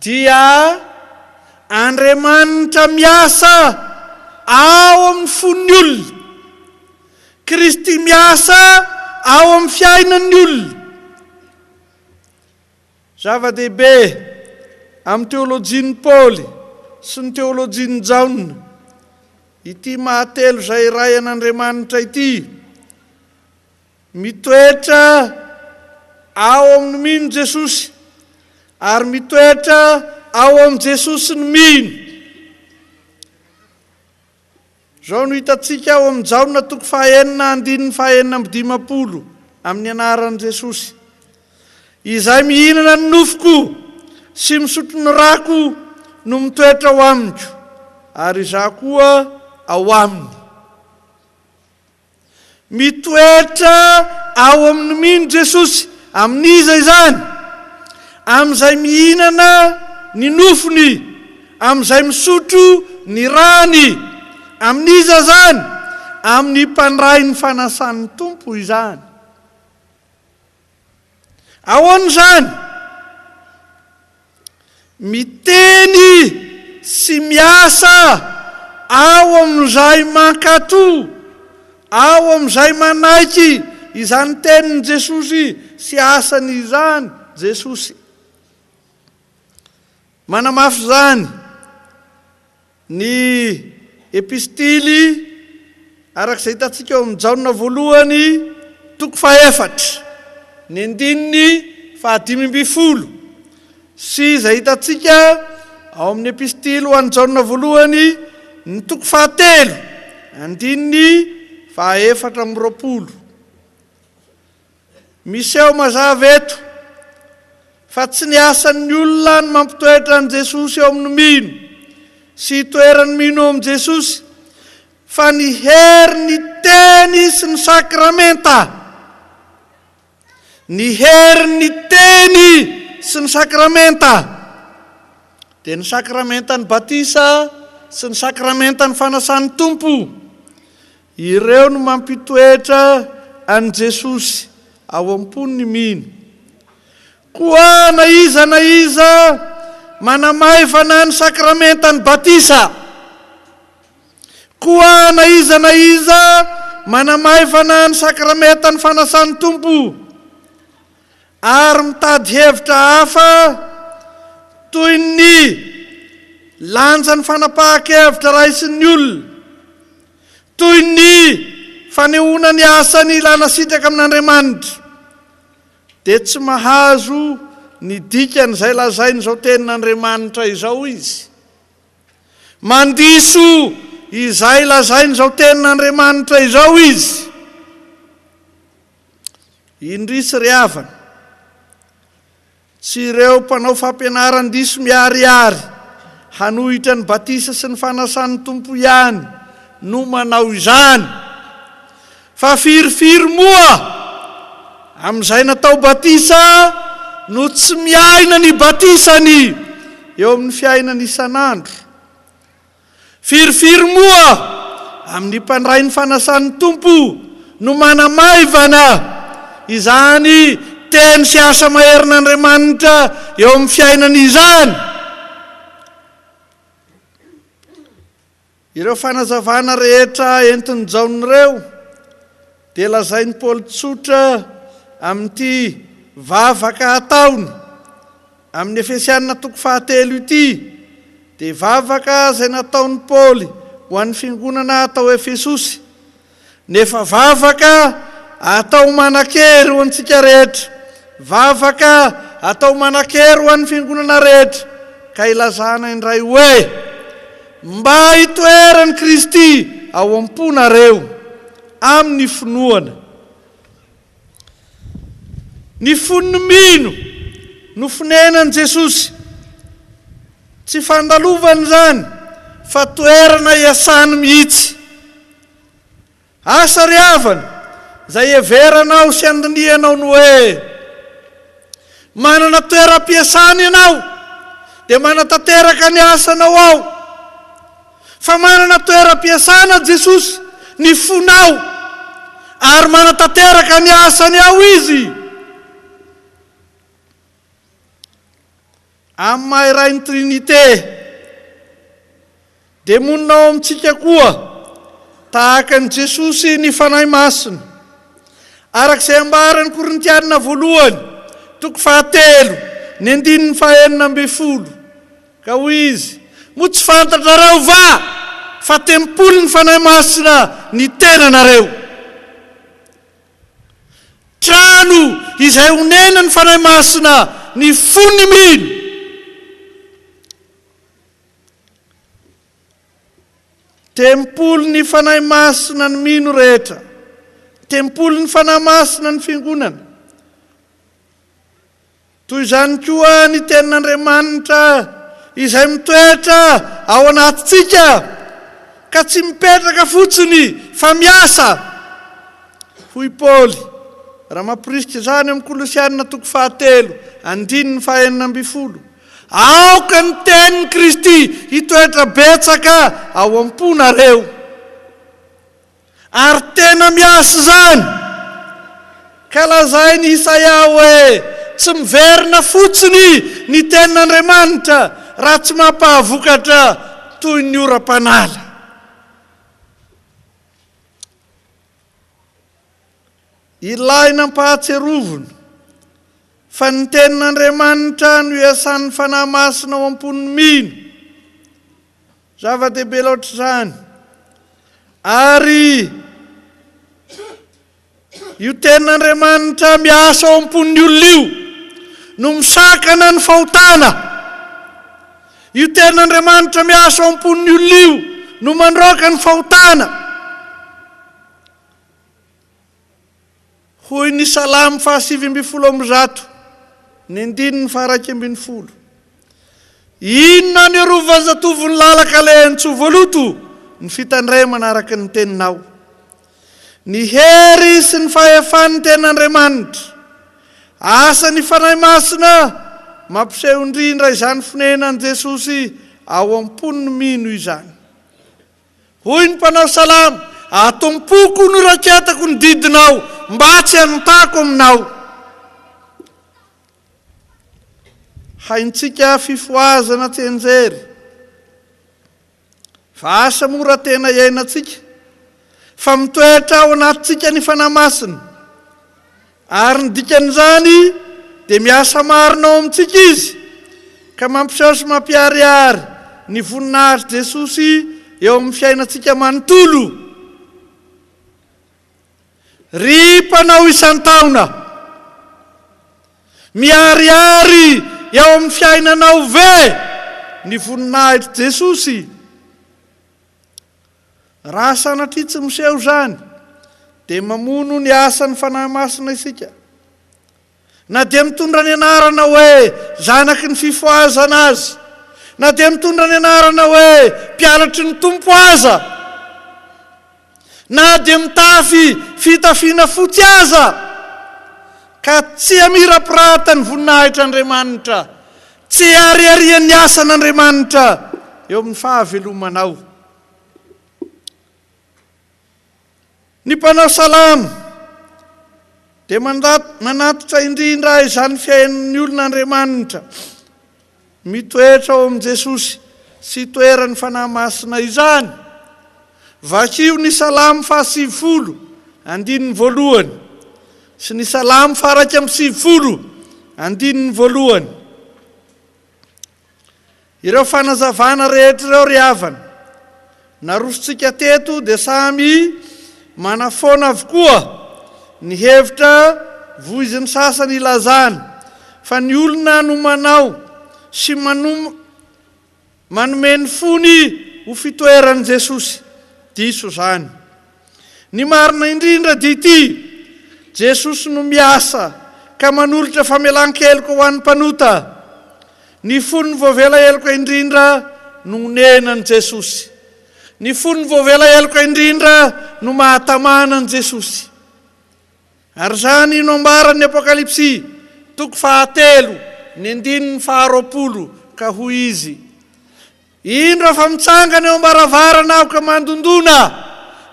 dia Andriamanitra miasa ao amin'ny fon'ny olona. Kristy miasa ao amin'ny fiainan'ny olona. Zava-dehibe amin'ny teolojian'i Paoly sy ny teolojian'i Jaona ity maha-telo izay iray an'Andriamanitra ity. Mitoetra ao amin'ny mino Jesosy, ary mitoetra ao amin'i Jesosy ny mino. Izao no hitantsika ao amin'ny Jaona toko fahaenina andininy faha-56 amin'ny anaran'i Jesosy. Izay mihinana ny nofoko sy misotro ny rako no mitoetra ao amiko, ary izaho koa ao aminy. Mitoetra ao amin'ny mino Jesosy. Amin'iza izany? Amin'izay mihinana ny nofony, amin'izay misotro ny rany. Amin'iza izany? Amin'ny mpandray ny fanasan'ny Tompo izany. Ahoana izany? Miteny sy miasa ao amin'izay mankatò, ao amin'izay manaiky izany tenin'i Jesosy sy asany izany Jesosy. Manamafy izany Ny Epistily araka izay hitantsika ao amin'ny Jaona voalohany toko fahefatra, ny andininy fahadimy ambin'ny folo, sy izay hitantsika ao amin'ny Epistily ho an'i Jaona voalohany ny toko fahatelo, andininy faha-24. Miseho mazava eto fa tsy ny asan'ny olona no mampitoetra an'i Jesosy eo amin'ny mino sy itoeran'ny mino eo amin'i Jesosy fa ny herin'ny teny sy ny sakramenta. Ny herin'ny teny sy ny sakramenta dia ny sakramentan'ny batisa sy ny sakramentan'ny fanasan'ny Tompo. Ireo no mampitoetra an'i Jesosy ao am-pony ny mino. Koa na iza na iza manamaivana ny sakramentan'ny batisa, koa na iza na iza manamaivana ny sakramentan'ny fanasan'ny Tompo, ary mitady hevitra hafa toy ny lanjan'ny fanapahan-kevitra raisin'ny olona, toy ny fanehoana ny asany ilana sitraka amin'Andriamanitra, dia tsy mahazo ny dikan'izay lazain'izao tenin'Andriamanitra izao izy. Mandiso izay lazain'izao tenin'Andriamanitra izao izy. Indrisy ry havana, tsy ireo mpanao fampianaran-diso miharihary hanohitra ny batisa sy ny fanasan'ny Tompo ihany no manao izany, fa firifiry moa amin'izay natao batisa no tsy miaina ny batisany eo amin'ny fiainany isan'andro. Firifiry moa amin'ny mpandray ny fanasan'ny Tompo no manamaivana izany teny sy asa maherin'Andriamanitra eo amin'ny fiainany izany? Ireo fanazavana rehetra entin'i Jaona ireo dia lazain'i Paoly tsotra amin'ity vavaka ataony amin'ny Efesiana toko fahatelo ity, dia vavaka izay nataon'i Paoly ho an'ny fiangonana tao Efesosy, nefa vavaka atao manan-kery ho antsika rehetra, vavaka atao manan-kery ho an'ny fiangonana rehetra, ka ilazana indray hoe, Mba hitoeran'i Kristy ao am-ponareo amin'ny finoana. Ny fon'ny mino no fonenan'i Jesosy. Tsy fandalovana izany fa toerana iasany mihitsy. Asa ry havana, izay heveranao sy andinihanao ny hoe manana toeram-piasana ianao dia manatanteraka ny asanao ao. Fa manana toeram-piasana Jesosy, ny fonao, ary manatanteraka ny asany ao Izy. Amin'ny maha iray ny Trinite, dia monina ao amintsika koa, tahaka an'i Jesosy, ny Fanahy Masina. Araka izay ambaran'ny Korintianina voalohany, toko fahatelo, ny andininy fahenina ambin'ny folo. Ka hoy izy, Moa tsy fantatrareo va fa tempolin'ny Fanahy Masina ny tenanareo? Trano izay onenan'ny Fanahy Masina ny fon'ny mino. Tempolin'ny Fanahy Masina ny mino rehetra. Tempolin'ny Fanahy Masina ny fiangonana. Toy izany koa ny Tenin'Andriamanitra izay mitoetra ao anatintsika, ka tsy mipetraka fotsiny fa miasa. Hoy Paoly, raha mamporisika izany amin'ny Kolosiana toko fahatelo, andininy fahenina ambin'ny folo, Aoka ny tenin'i Kristy hitoetra betsaka ao am-ponareo. Ary tena miasa izany! Ka lazain'i Isaia hoe, tsy miverina fotsiny ny tenin'Andriamanitra raha tsy mampahavokatra toy ny oram-panala. Ilaina ampahatsiarovina fa ny tenin'Andriamanitra no iasan'ny Fanahy Masina ao am-pon'ny mino. Zava-dehibe loatra izany. Ary io tenin'Andriamanitra miasa ao am-pon'ny olona io no misakana ny fahotana. Io tenin'Andriamanitra miasa ao am-pon'ny olona io no mandroaka ny fahotana. Hoy ny Salamo faha-119, ny andininy faha-11, Inona no iarovan'ny zatovon'ny lalan-kalehan'ny tsy ho voaloto? Ny fitandremana araka ny teninao. Ny hery sy ny fahefan'ny Tenin'Andriamanitra. Asan'ny Fanahy Masina mampiseho indrindra izany fonenan'i Jesosy ao am-pon'ny mino izany. Hoy ny mpanao salamo, Ato am-poko no raketako ny didinao, mba tsy hanotako aminao. Haintsika fifohazana tsianjery, fa asa mora tena iainantsika, fa mitoetra ao anatintsika ny Fanahy Masina. Ary ny dikan'izany dia miasa marina ao amintsika Izy, ka mampiseho sy mampiharihary ny voninahitr'i Jesosy eo amin'ny fiainantsika manontolo. Ry mpanao isan-taona, miharihary eo amin'ny fiainanao ve ny voninahitr'i Jesosy? Raha sanatria tsy miseho izany, dia mamono ny asan'ny Fanahy Masina isika. Na dia mitondra ny anarana hoe zanaky ny fifohazana aza, na dia mitondra ny anarana hoe mpianatry ny Tompo aza, na dia mitafy fitafiana fotsy aza, ka tsy hamirapirata ny voninahitr'Andriamanitra, tsy hariarian'ny asan'Andriamanitra eo amin'ny fahavelomanao. Ny mpanao salamo dia manatitra indrindra izany fiainan'ny olona Andriamanitra mitoetra ao amin'i Jesosy sy itoeran'ny Fanahy Masina izany. Vakio ny Salamo faha-90, andininy voalohany, sy ny Salamo faha-91, andininy voalohany. Ireo fanazavana rehetra ireo ry havana, narosontsika teto dia samy manafoana avokoa ny hevitra voizin'ny sasany ilazana fa ny olona no manao sy manome ny fony ho fitoeran'i Jesosy. Diso izany. Ny marina indrindra dia ity, Jesosy no miasa ka manolotra famelan-keloka ho an'ny mpanota. Ny fon'ny voavela heloka indrindra no onenan'i Jesosy. Ny fon'ny voavela heloka indrindra no mahatamana an'i Jesosy. Ary izany no ambaran'ny Apokalypsy, toko fahatelo, ny andininy faharoapolo, ka hoy izy, Indro fa mitsangana eo am-baravarana aho ka mandondona.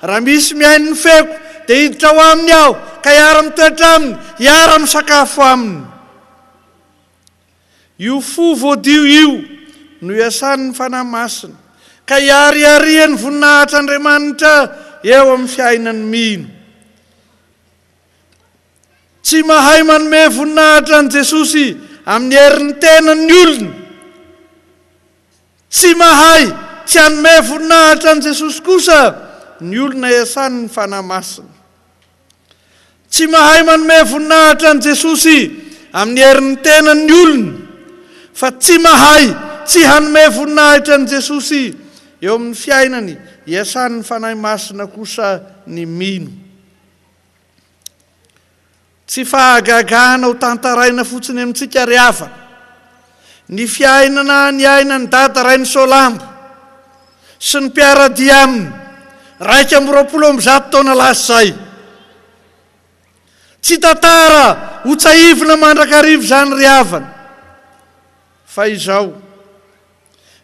Raha misy mihaino ny feoko, dia hiditra ao aminy aho, ka hiara-mitoetra aminy, hiara-misakafo aminy. Io fo voadio io no iasan'ny Fanahy Masina, ka ihariharian'ny voninahitr'Andriamanitra eo amin'ny fiainan'ny mino. Tsy mahay manome voninahitra an'i Jesosy amin'ny herin'ny tenany ny olona. Tsy mahay tsy hanome voninahitra an'i Jesosy kosa ny olona iasan'ny Fanahy Masina. Tsy mahay manome voninahitra an'i Jesosy amin'ny herin'ny tenany ny olona, fa tsy mahay tsy hanome voninahitra an'i Jesosy eo amin'ny fiainany iasan'ny Fanahy Masina kosa ny mino. Tsy fahagagana ho tantaraina fotsiny amintsika ry havana, ny fiainana niainan'i Dada Rainisoalambo sy ny mpiara-dia aminy 121 taona lasa izay. Tsy tantara ho tsahivina mandrakariva izany ry havana, fa izao.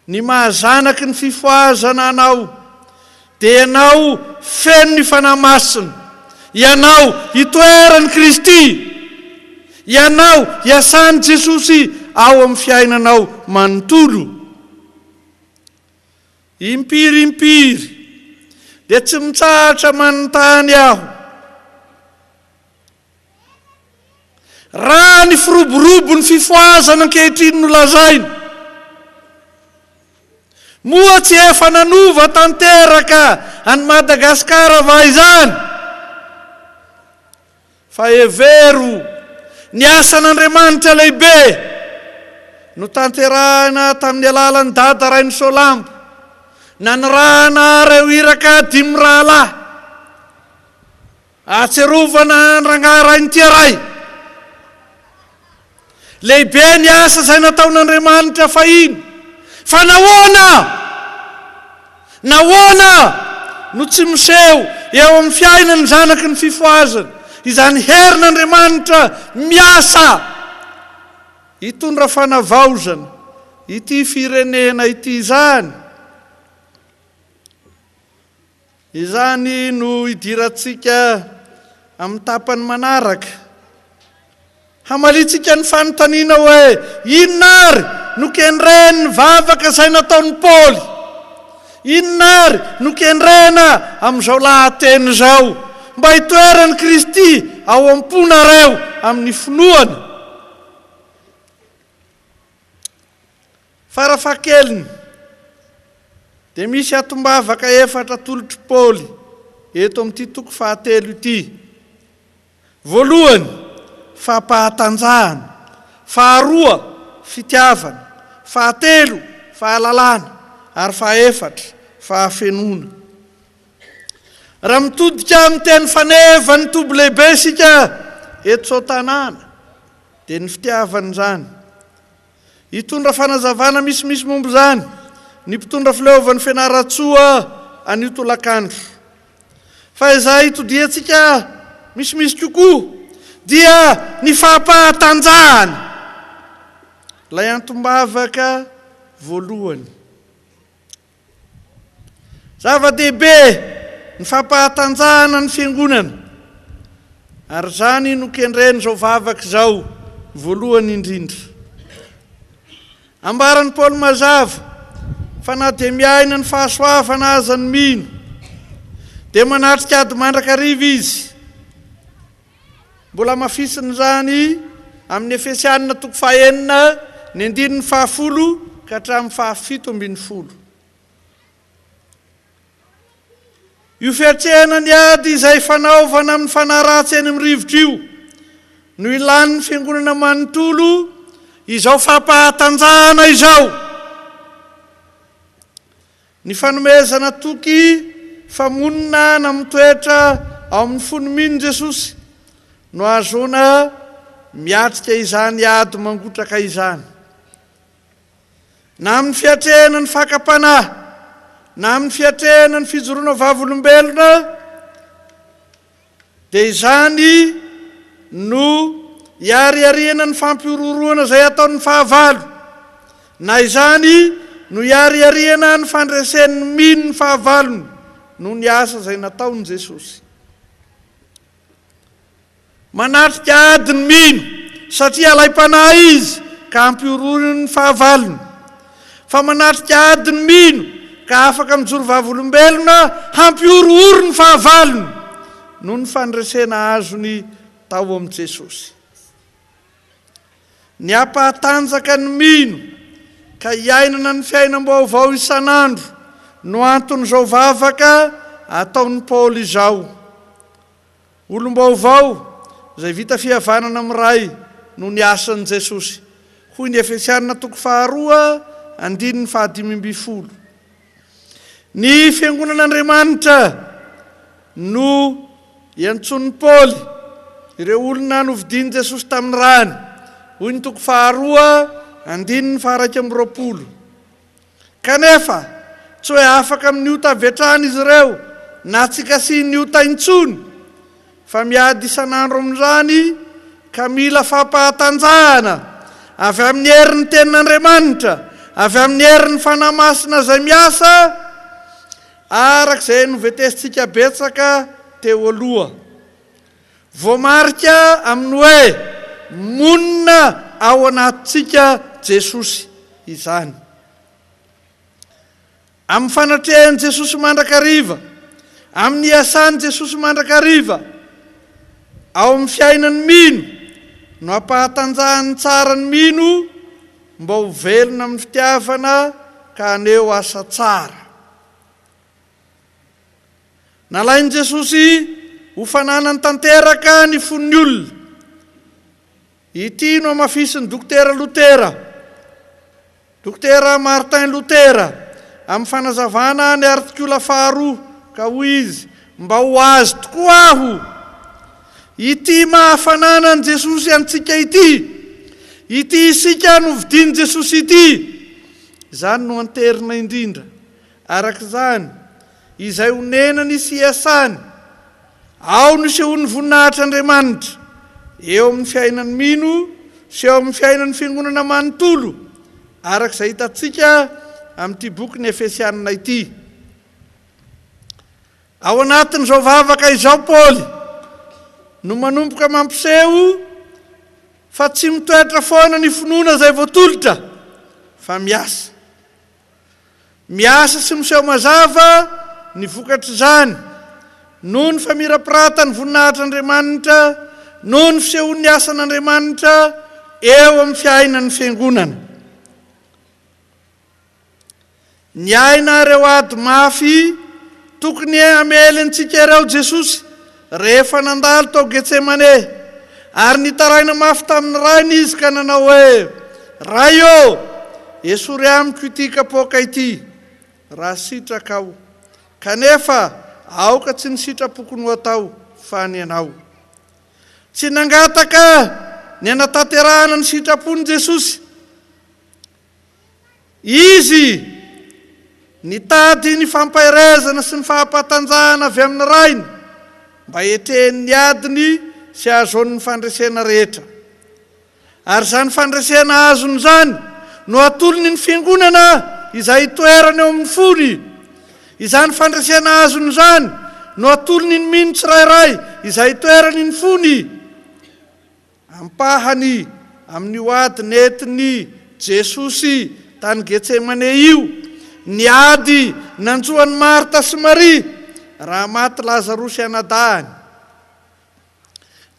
Ny maha zanaky ny fifohazana anao dia ianao feno ny Fanahy Masina, ianao itoeran'i Kristy, ianao iasan'i Jesosy ao amin'ny fiainanao manontolo. Impiry impiry dia tsy mitsahatra manontany aho. Raha ny firoborobon'ny fifohazana ankehitriny no lazaina, moa tsy efa nanova tanteraka an'i Madagasikara va izany? Fa hevero ny asan'Andriamanitra lehibe notanterahina tamin'ny alalan'i Dada Rainisoalambo, nanirahana ireo iraka dimy rahalahy. Ahatsiarovana an-dRangahy Rainitiaray. Lehibe ny asa izay nataon'Andriamanitra fahiny. Fa nahoana? Nahoana no tsy miseho eo amin'ny fiainan'ny zanaky ny fifohazana izany herin'Andriamanitra miasa hitondra fanavaozana ity firenena ity izany? Izany no hidirantsika amin'ny tapany manaraka. Hamaliantsika ny fanontaniana hoe, Inona àry no kendren'ny vavaka izay nataon'i Paoly? Inona àry no kendrena amin'izao lahateny izao? Mba hitoeran'i Kristy ao am-ponareo amin'ny finoana. Farafahakeliny, dia misy atom-bavaka efatra atolotr'i Paoly eto amin'ity toko fahatelo ity. Voalohany, fampahatanjahana, faharoa, fitiavana, fahatelo, fahalalana, ary fahaefatra, fahafenoana. Raha mitodika amin'ny teny faneva ny toby lehibe isika eto Soatanàna, dia ny fitiavana izany. Hitondra fanazavana misimisy momba izany ny mpitondra fileovan'i Fianarantsoa anio tolakandro. Fa izay hitodiantsika misimisy kokoa dia ny fampahatanjahana ilay antom-bavaka voalohany. Zava-dehibe ny fampahatanjahana ny Fiangonana, ary izany no kendren'izao vavaka izao voalohany indrindra. Ambaran'i Paoly mazava fa na dia miaina ny fahasoavana aza ny mino, dia manatrika ady mandrakariva izy. Mbola hamafisina izany amin'ny Efesianina toko fahenina ny andininy fahafolo ka hatramin'ny fahafito ambin'ny folo. Io fiatrehana ny ady izay fanaovana amin'ny fanahy ratsy eny amin'ny rivotra io no ilan'ny fiangonana manontolo izao fampahatanjahana izao. Ny fanomezana toky fa monina na mitoetra ao amin'ny fon'ny mino Jesosy no ahazoana miatrika izany ady mangotraka izany. Na amin'ny fiatrehana ny fakam-panahy, na amin'ny fiatrehana ny fijoroana vavolombelona, Dia izany no iharihariana ny fampihorohoroana izay ataon'ny fahavalo, na izany no iharihariana ny fandresen'ny mino ny fahavalony noho ny asa izay nataon'i Jesosy. Manatrika ady ny mino satria alaim-panahy izy ka ampihorohoroiny ny fahavalony. Fa manatrika ady ny mino ka afaka mijoro vavolombelona hampihorohoro ny fahavalony noho ny fandresena azony tao amin'i Jesosy. Ny hampahatanjaka ny mino ka hiainana ny fiainam-baovao isan'andro no anton'izao vavaka ataon'i Paoly izao. Olom-baovao izay vita fihavanana amin'ny Ray noho ny asan'i Jesosy, hoy ny Efesiana toko faharoa andininy fahadimy ambin'ny folo. Ny fiangonan'Andriamanitra no iantsoan'i Paoly ireo olona novidian'i Jesosy tamin'ny rany, hoy ny toko faharoa andininy faha-21. Kanefa, tsy hoe afaka amin'ny ota avy hatrany izy ireo na tsy kasihin'ny ota intsony, fa miady isan'andro amin'izany ka mila fampahatanjahana avy amin'ny herin'ny Tenin'Andriamanitra, avy amin'ny herin'ny Fanahy Masina izay miasa araka izay novetesintsika betsaka teo aloha. Voamarika amin'ny hoe monina ao anatintsika Jesosy izany. Amin'ny fanatrehan'i Jesosy mandrakariva, amin'ny iasan'i Jesosy mandrakariva ao amin'ny fiainan'ny mino no ampahatanjahany tsara ny mino mba ho velona amin'ny fitiavana ka haneho asa tsara. Nalain'i Jesosy ho fananany tanteraka ny fon'ny olona. Ity no hamafisin'ny Dokotera Lotera, Dokotera Martin Lotera, amin'ny fanazavana ny artikola faharoa, ka hoy izy, Mba ho azy tokoa aho. Ity maha fananan'i Jesosy antsika ity, ity isika novidian'i Jesosy ity, izany no anterina indrindra. Araka izany, izay onenany sy iasany, Ao no isehoan'ny voninahitr'Andriamanitra, eo amin'ny fiainan'ny mino sy eo amin'ny fiainan'ny fiangonana manontolo, araka izay hitantsika amin'ity bokin'ny Efesianina ity. Ao anatin'izao vavaka izao Paoly no manomboka mampiseho fa tsy mitoetra foana ny finoana izay voatolotra fa miasa. Miasa sy miseho mazava ny vokatr'izany, noho ny famirapiratan'ny voninahitr'Andriamanitra, noho ny fisehoan'ny asan'Andriamanitra eo amin'ny fiainan'ny Fiangonana. Niaina ireo ady mafy tokony hamely antsika ireo Jesosy rehefa nandalo tao Getsemane, ary nitaraina mafy tamin'ny Rainy izy ka nanao hoe, Ray ô, esory amiko ity kapoaka ity, raha sitrakao. Kanefa aoka tsy ny sitrapoko no atao, fa ny anao. Tsy nangataka ny hanatanterahana ny sitrapony Jesosy. Izy nitady ny fampaherezana sy ny fahampatanjahana avy amin'ny Rainy mba hetrehiny ny adiny sy hahazoany ny fandresena rehetra. Ary izany fandresena azony izany no atolony ny Fiangonana izay itoerany ao amin'ny fony. Izany fandresena azony izany no atolony ny mino tsirairay izay itoerany ny fony. Ampahany amin'io ady nentin'i Jesosy tany Getsemane io ny ady nanjo an'i Marta sy Maria raha maty Lazarosy anadahiny.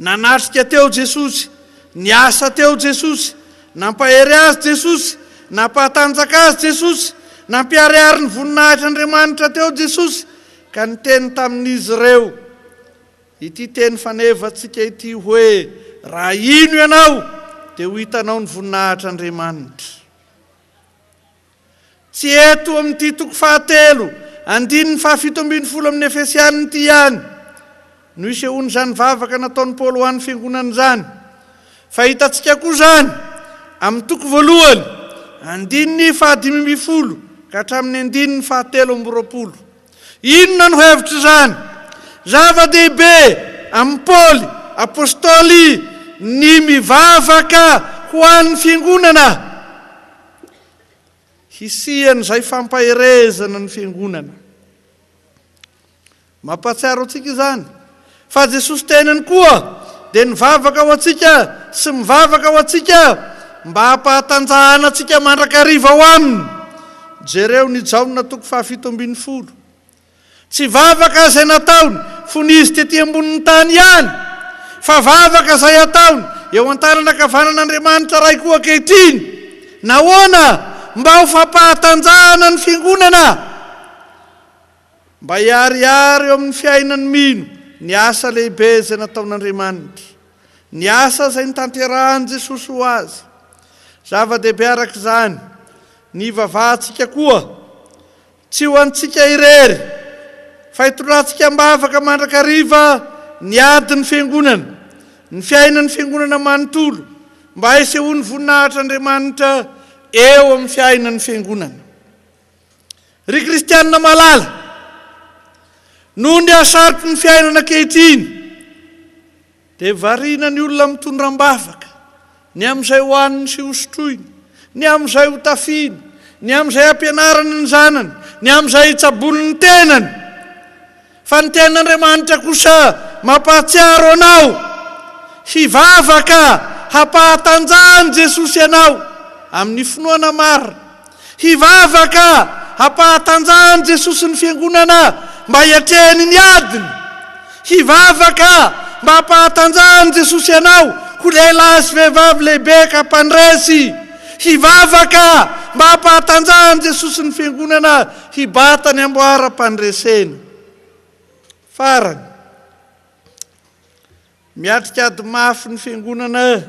Nanatrika teo Jesosy, niasa teo Jesosy, nampahery azy Jesosy, nampahatanjaka azy Jesosy, nampiharihary ny voninahitr'Andriamanitra teo Jesosy ka niteny tamin'izy ireo. Ity teny fanevantsika ity hoe, Raha hino ianao, dia ho hitanao ny voninahitr'Andriamanitra. Tsy eto amin'ity toko fahatelo, andininy fahafito ambin'ny folo amin'ny Efesiana ity ihany no isehoan'izany vavaka nataon'i Paoly ho an'ny fiangonana izany, fa hitantsika koa izany amin'ny toko voalohany, andininy fahadimy ambin'ny folo ka hatramin'ny andininy fahatelo amby roapolo. Inona no hevitr'izany? Zava-dehibe amin'i Paoly apostoly ny mivavaka ho an'ny fiangonana. Hisian'izay fampaherezana ny fiangonana. Mampahatsiaro antsika izany fa Jesosy tenany koa dia nivavaka ho antsika sy mivavaka ho antsika mba hampahatanjahana antsika mandrakariva ao aminy. Jereo ny Jaona toko fahafito ambin'ny folo. Tsy vavaka izay nataony fony izy tety ambonin'ny tany ihany, fa vavaka izay ataony eo an-tanana ankavanan'Andriamanitra Ray koa ankehitriny. Nahoana? Mba ho fampahatanjahana ny fiangonana. Mba hiharihary eo amin'ny fiainan'ny mino ny asa lehibe izay nataon'Andriamanitra, ny asa izay notanterahin'i Jesosy ho azy. Zava-dehibe araka izany ny hivavahantsika koa, tsy ho antsika irery, fa hitondrantsika am-bavaka mandrakariva ny adin'ny Fiangonana, ny fiainan'ny Fiangonana manontolo, mba hisehoan'ny voninahitr'Andriamanitra eo amin'ny fiainan'ny Fiangonana. Ry kristianina malala, noho ny hasarotry ny fiainana ankehitriny, dia variana ny olona mitondra am-bavaka ny amin'izay hohaniny sy hosotroiny, ny amin'izay hotafiany, ny amin'izay hampianarany ny zanany, ny amin'izay hitsaboany ny tenany. Fa ny Tenin'Andriamanitra kosa mampahatsiaro anao hivavaka. hampahatanjahan'i Jesosy anao amin'ny finoana marina. Hivavaka hampahatanjahan'i Jesosy ny Fiangonana mba hiatrehany ny adiny. Hivavaka mba hampahatanjahan'i Jesosy anao ho lehilahy sy vehivavy lehibe ka mpandresy. Hivavaka mba hampahatanjahan'i Jesosy ny Fiangonana hibata ny amboaram-pandresena. Farany. Miatrika ady mafy ny Fiangonana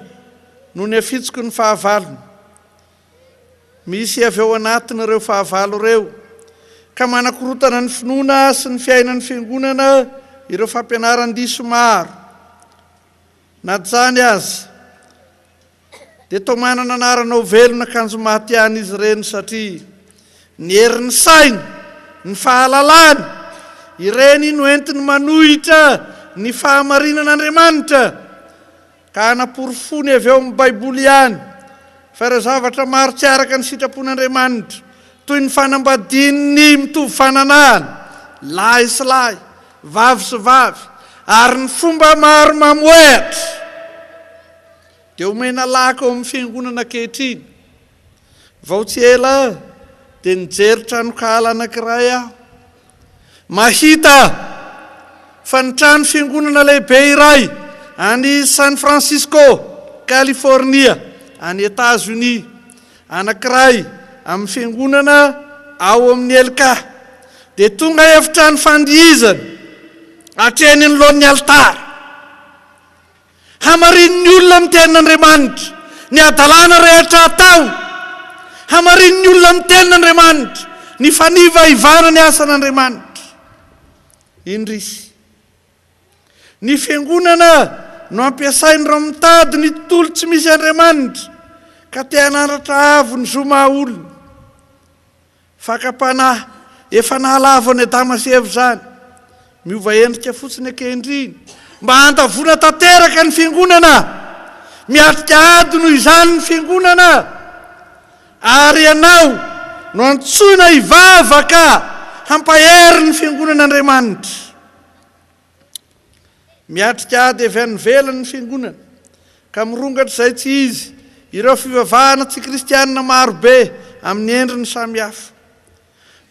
noho ny afitsoky ny fahavalony. Misy avy ao anatiny ireo fahavalo ireo, ka manakorontana ny finoana sy ny fiainan'ny Fiangonana ireo fampianaran-diso maro. Na izany aza, dia toa manana anarana ho velona kanjo maty ihany izy ireny satria ny herin'ny sainy, ny fahalalany, ireny no entiny manohitra ny fahamarinan'Andriamanitra ka hanaporofoany avy ao amin'ny Baiboly ihany fa ireo zavatra maro tsy araka ny sitrapon'Andriamanitra toy ny fanambadian'ny mitovy fananahana, lahy sy lahy, vavy sy vavy, ary ny fomba maro mamohehatra. Dia omena laka ao amin'ny fiangonana ankehitriny. Vao tsy ela dia nijery tranonkala anankiray aho. Mahita fa ny trano fiangonana lehibe iray any San Francisco, California, any Etazonia, anankiray amin'ny fiangonana ao amin'ny ELCA, dia tonga efitrano fandihizana hatreny anoloan'ny alitara. Hamarinin'ny olona ny tenin'Andriamanitra, ny hadalana rehetra atao. Hamarinin'ny olona ny tenin'Andriamanitra, ny fanivaivana ny asan'Andriamanitra. Indrisy. Ny fiangonana no ampiasain'ireo mitady ny tontolo tsy misy Andriamanitra, ka te hanandratra avo ny zo maha olona. Fakam-panahy efa nahalavo an'i Adama sy Eva izany. Miova endrika fotsiny ankehitriny mba handavoana tanteraka ny fiangonana. Miatrika ady noho izany ny fiangonana. Ary ianao no antsoina hivavaka hampahery ny fiangonan'Andriamanitra. Miatrika ady avy any ivelany ny Fiangonana, ka mirongatra izay tsy izy ireo fivavahana tsy kristianina maro be amin'ny endriny samihafa.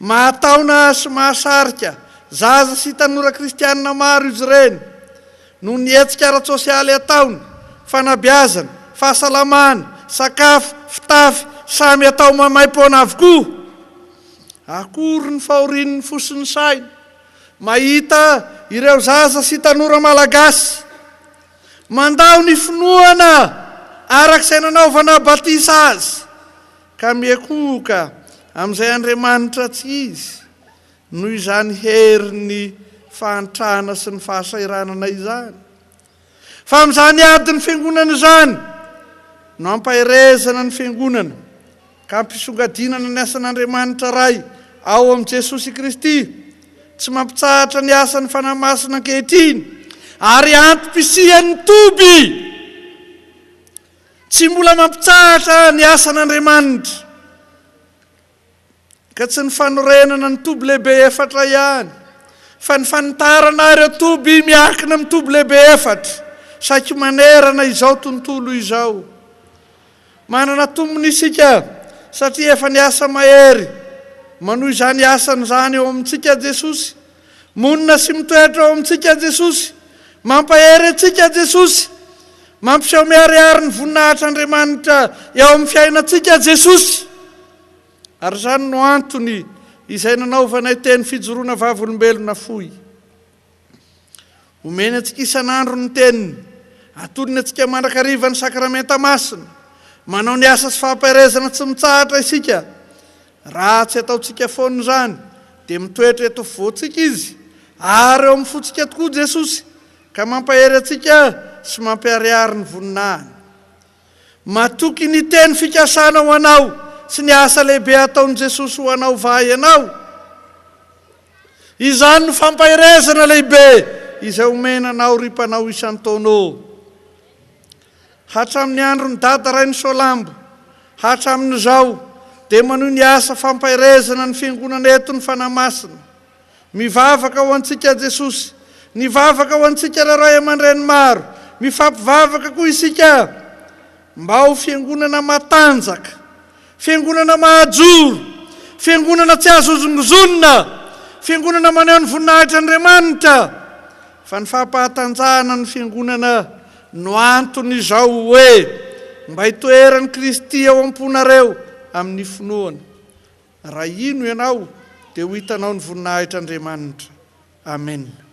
Mahataona sy mahasarika zaza sy tanora kristianina maro izy ireny, noho ny hetsika ara-tsosialy ataony, fanabeazana, fahasalamana, sakafo, fitafy, samy atao maimaim-poana avokoa. Akory ny fahorian'ny fo sy ny saina! Mahita ireo zaza sy tanora malagasy mandao ny finoana araka izay nanaovana batisa azy ka miakohoka amin'izay Andriamanitra tsy izy noho izany herin'ny fahantrana sy ny fahasahiranana izany. Fa amin'izany adin'ny Fiangonana izany no ampaherezana ny Fiangonana ka ampisongadinana ny asan'Andriamanitra Ray ao amin'i Jesosy Kristy, tsy mampitsahatra ny asan'ny Fanahy Masina ankehitriny ary antom-pisian'ny toby tsy mbola mampitsahatra ny asan'Andriamanitra. Ka tsy ny fanorenana ny toby lehibe efatra ihany, fa ny fanitarana ireo toby miankina amin'ny toby lehibe efatra, saiky manerana izao tontolo izao. Manana tombony isika satria efa niasa mahery manohy izany asany izany eo amintsika Jesosy. Monina sy mitoetra ao amintsika Jesosy. Mampahery antsika Jesosy. Mampiseho miharihary ny voninahitr'Andriamanitra eo amin'ny fiainantsika Jesosy. Ary izany no antony izay nanaovanay teny fijoroana vavolombelona fohy. Omeny antsika isan'andro ny Teniny, atolony antsika mandrakariva ny Sakramenta Masina. Manao ny asa sy fampaherezana tsy mitsahatra isika. Raha tsy ataontsika foana izany, dia mitoetra eto afovoantsika Izy, ary eo amin'ny fontsika tokoa Jesosy, ka mampahery antsika sy mampiharihary ny voninahiny. Matoky ny teny fikasana ho anao sy ny asa lehibe ataon'i Jesosy ho anao va ianao? Izany no fampaherezana lehibe izay omena anao ry mpanao isan-taona ô! Hatramin'ny andron'i Dada Rainisoalambo hatramin'izao dia manohy ny asa fampaherezana ny Fiangonana eto ny Fanahy Masina. Mivavaka ho antsika Jesosy. Nivavaka ho antsika ireo ray aman-dreny maro. Mifampivavaka koa isika. Mba ho fiangonana matanjaka, fiangonana mahajoro, fiangonana tsy azo hozongozonina, fiangonana maneho ny voninahitr'Andriamanitra, fa ny fampahatanjahana ny fiangonana no anton'izao hoe mba hitoeran'i Kristy ao am-ponareo amin'ny finoana. Raha hino ianao dia ho hitanao ny voninahitr'Andriamanitra. Amena.